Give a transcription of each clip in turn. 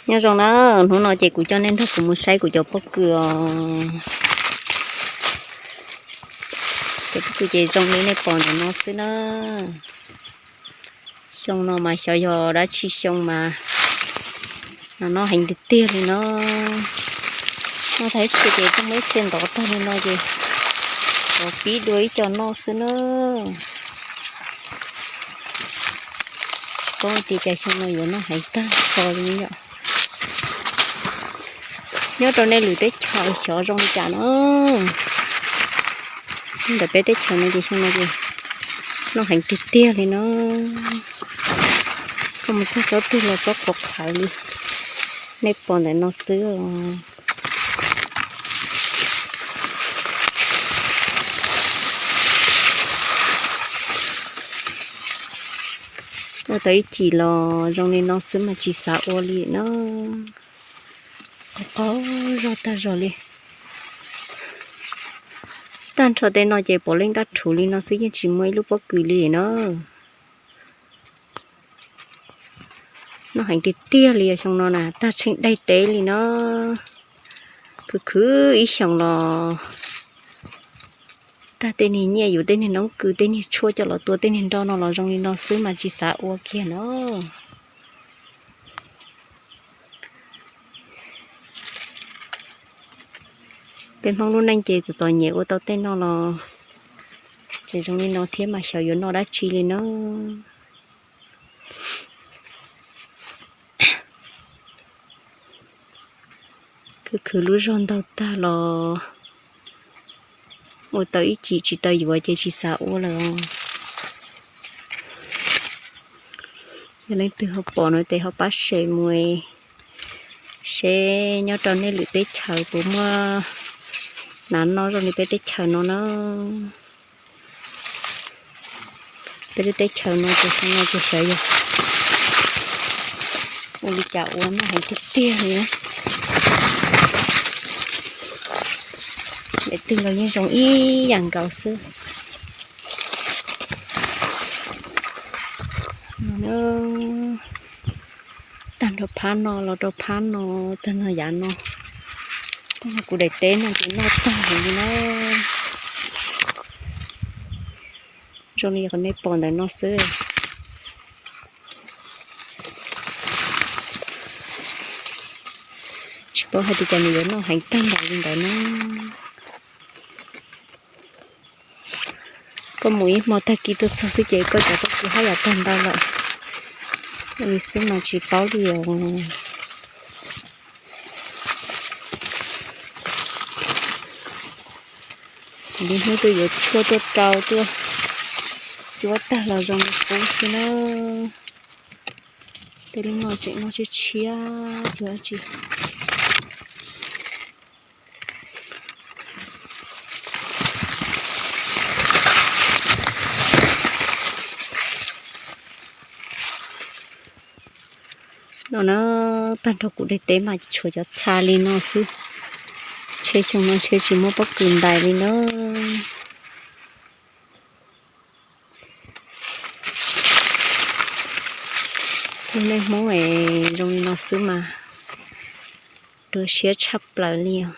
Nyob zoo na, hnub no ces kuv coj nej nrog kuv mus saib kuv cov pob kws os. Cov pob kws ces zoo li nej pom ntawm no xwb na. Xyoo no mas xyov yog dab tsi xyoo mas no noj heev tiag tiag li no. Noj tag ib txhia ces tuaj muaj ib txhia ntov tag li no ces ov pib dua ib co noj xwb na. Tsis paub tias cas xyoo no yuav noj heev tag nrho li yom. Nyob rau nej lwm teb chaws xyov zoo li cas no. Ntawm peb teb chaws no ces xyoo no ces noj heev tiag tiag li no. Koj mus txog tsob twg los tsob qhuav qhawv li nej pom ntawm no xwb. Ua tau ib chim los zoo li no xwb mas tsis xav ua li na. Qaug zog tag zog li. Tag nrho tej no ces pom leej dab rhuv li no xwb yeej tsis muaj ib lub pob kws li na. Noj heev tiag tiag li xyoo no na, tag tsheej daim teb li no. Khwv khwv ib xyoos los tag tej niag nyiaj yus tej niag noob kws tej niag tshuaj coj los tua tej niag nroj no los zoo li no xwb mas tsis xav ua kiag na. Peb Hmoob lub neej ces txom txom nyem ua tau tej no los tseem zoo li no thiab mas xyov yuav noj dab tsi li na. Khwv khwv lub zog ntaug tag los ua tau ib chim tsis tau yuav ces tsis xav ua lawm. Yog leej twg ho pom no ces ho pab share mus seb nyob rau nej lwm teb chaws puas muaj hnav noj zoo li peb teb chaws no na. Peb lub teb chaws no ces xyoo no ces xyov yog ua li cas ua noj heev tiag tiag li. Daim twg los yeej zoo ib yam nkaus xwb. Tag nrho phab no los rau phab no, tag nrho yav no, tag nrho kuv daim teb no ces noj tag heev li na. Zoo li qhov nej pom ntawm no xwb. Tsis paub hais tias cas nws yuav noj heev tag npaum li ntawd na. Koj mus ib hmo tag kis tuaj txog xwb ces koj cov pob kws haj yam tag ntau lawm li xwb mas tsis paub li os. Lub hnub twb yuav tshuaj tuaj rau tuaj cuab tag los zoo li qub xwb na. Tej lub no tseem noj tshiab tshiab cuag dab tsi. No na, tag nrho kuv daim teb mas tshuav cov txha li no xwb. Ntshe xyoo no ntshe tsis muaj pob kws ntais li na. Tus neeg Hmoob es zoo li no xwb mas tu siab tshaj plaws li os.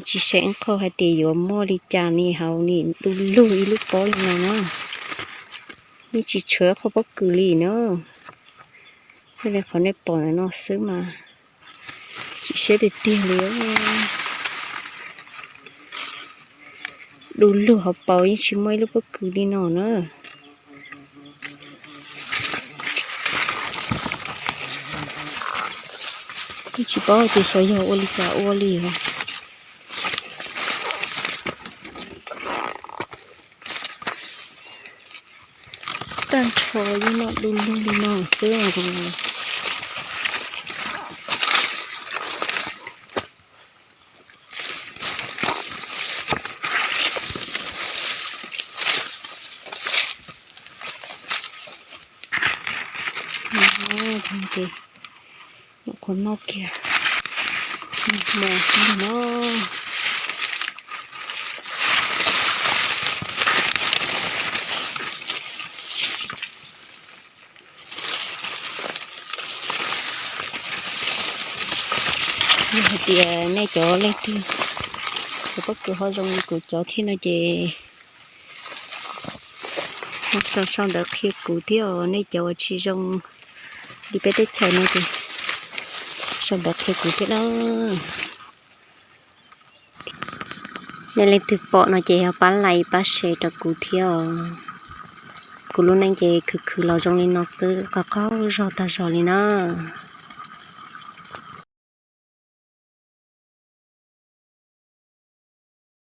Tsis xav ib qho hais tias yuav muaj li cas ni, hauv ni du lug ib lub pob li no na. Yeej tsis tshuav qho pob kws li na. Yog li qhov nej pom ntawm no xwb mas chim siab tiag tiag li. Du lug hauv paus yeej tsis muaj ib lub pob kws li no na. Yeej tsis paub tias xyov yog ua li cas ua li os. Tag nrho yeej noj du lug li no xwb os. Ces nyuam qhuav noj kiag mos xwb no. Yog hais tias nej cov leej twg cov pob kws ho zoo li kuv cov thiab no ces sau ntawv qhia kuv thiab os. Nej cov uas tsis zoo li peb teb chaws no ces sau ntawv qhia kuv thiab na. Nej leej twg pom no ces ho pab like pab share rau kuv thiab os. Kuv lub neej ces khwv khwv los zoo li no xwb, qaug qaug zog tag zog li na.